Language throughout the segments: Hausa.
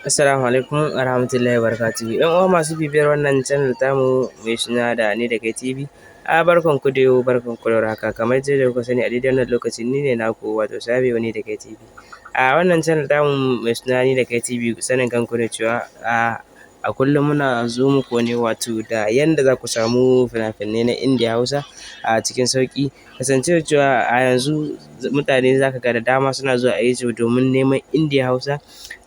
Assalamu alaikum wa rahmatullahi wa barakatuhu. ‘Yan uwa masu bibiyar wannan channel tamu mai suna da Ni da Kai TV. A barkan ku da yau, barkan ku da warhaka. Kamar yadda kuka sani, a daidai wannan lokaci ni ne naku, wato Sabi'u Ni da Kai TV. A wannan channel tamu mai suna Ni da Kai TV, sanin kanku ne cewa a kullum muna zo muku ne wato da yanda za ku samu fina-finai na Indiya Hausa a cikin sauƙi. Kasancewar cewa a yanzu mutane za ka ga da dama suna zuwa a YouTube domin neman Indiya Hausa,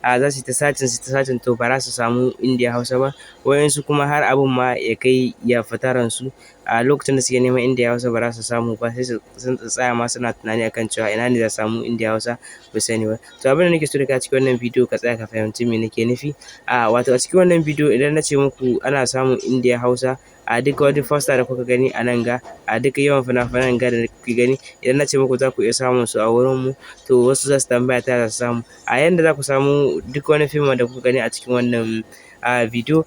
a za su yi ta searching, su ta searching, to ba za su samu Indiya Hausa ba. Waɗansu kuma har abin ma ya kai ya fita ransu a lokacin da suke neman Indiya Hausa, ba za su samu ba, sai su tsaya ma suna tunani akan cewa ina ne za su samu Indiya Hausa, ba su sani ba. To, abin da nake so da kai a cikin wannan bidiyo, ka tsaya ka fahimci me nake nufi. A wato a cikin wannan bidiyo, idan na ce muku ana samun Indiya Hausa a duk wani poster da kuka gani a nan ga, a duk yawan fina-finan ga da kuke gani, idan na ce muku za ku iya samun su a wurinmu, to wasu za su tambaya ta ya za su samu. A yanda za ku samu duk wani fim da kuka gani a cikin wannan bidiyo,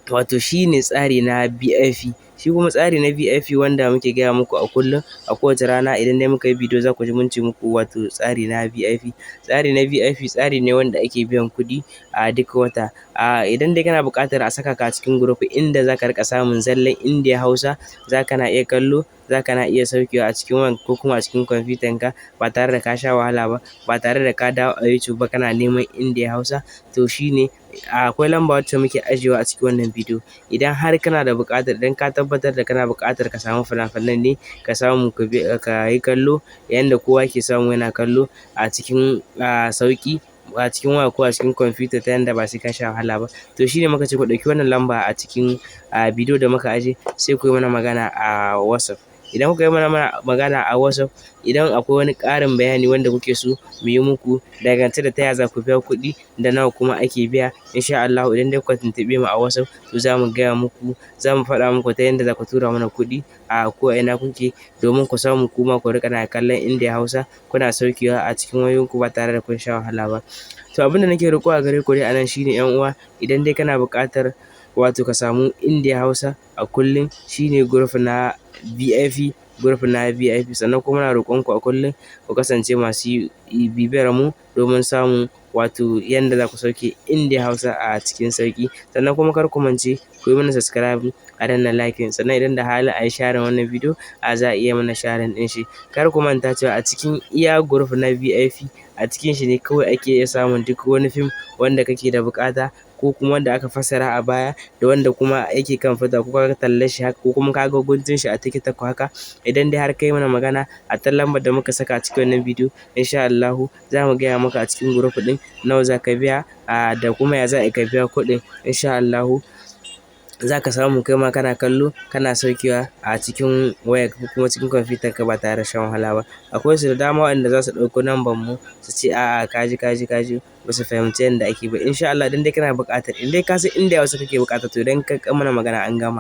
wato shi ne tsari na VIP. Shi kuma tsari na VIP wanda muke gaya muku a kullum, a kowace rana idan dai muka yi bidiyo, za ku ji mun ce muku wato tsari na VIP. Tsari na VIP tsari ne wanda ake biyan kuɗi a duk wata. A idan dai kana buƙatar a saka ka a cikin group inda za ka riƙa samun zallan Indiya Hausa, za ka na iya kallo, za ka na iya saukewa a cikin wayanka ko kuma a cikin kwamfutan ka ba tare da ka sha wahala ba, ba tare da ka dawo a YouTube ba kana neman Indiya Hausa, to shi ne akwai lamba wacce muke ajiyewa a cikin wannan bidiyo. Idan har kana da buƙatar, idan ka tabbatar da kana buƙatar ka samu fina-finan ne, ka samu ka yi kallo yanda kowa yake samu yana kallo a cikin sauƙi a cikin waya ko a cikin kwamfuta, ta yanda ba sai ka sha wahala ba, to shi ne muka ce ku ɗauki wannan lamba a cikin bidiyo da muka aje, sai ku yi mana magana a WhatsApp. Idan kuka yi mana magana a WhatsApp, idan akwai wani ƙarin bayani wanda kuke so mu yi muku dangance da ta yaya za ku biya kuɗi, da nawa kuma ake biya, insha Allahu idan dai kuka tuntuɓe mu a WhatsApp, to za mu gaya muku, za mu faɗa muku ta yanda za ku tura mana kuɗi a ko ina kuke, domin ku samu kuma ku riƙa na kallon Indiya Hausa, kuna saukewa a cikin wayoyinku ba tare da kun sha wahala ba. To, abin da nake roƙo a gare ku dai a nan shine, ‘yan uwa, idan dai kana buƙatar wato ka samu Indiya Hausa a kullum, shine group na VIP, group na VIP. Sannan kuma muna roƙon ku a kullum ku kasance masu bibiyar mu domin samun wato yanda za ku sauke Indiya Hausa a cikin sauƙi. Sannan kuma kar ku mance ku yi mana subscribe, a danna like, sannan idan da hali a yi sharing wannan bidiyo, a za a iya mana sharing ɗin shi. Kar ku manta cewa a cikin iya group na VIP, a cikin shi ne kawai ake iya samun duk wani fim wanda kake da buƙata, ko kuma wanda aka fassara a baya, da wanda kuma yake kan fita, ko ka tallar shi haka, ko kuma ka ga guntun shi a TikTok haka. Idan dai har ka yi mana magana a ta lambar da muka saka a cikin wannan bidiyo, insha Allahu za mu gaya maka a cikin group ɗin nawa za ka biya, da kuma ya za a ka biya kuɗin. Insha Allahu za ka samu kai ma kana kallo, kana saukewa a cikin wayarka ko kuma cikin kwamfutar ka ba tare da shan wahala ba. Akwai su da dama waɗanda za su ɗauko lambar mu su ce a'a, kaji kaji kaji, ba su fahimci yadda ake ba. Insha Allah idan dai kana buƙatar, in dai ka san Indiya Hausa kake buƙata, to idan ka mana magana, an gama.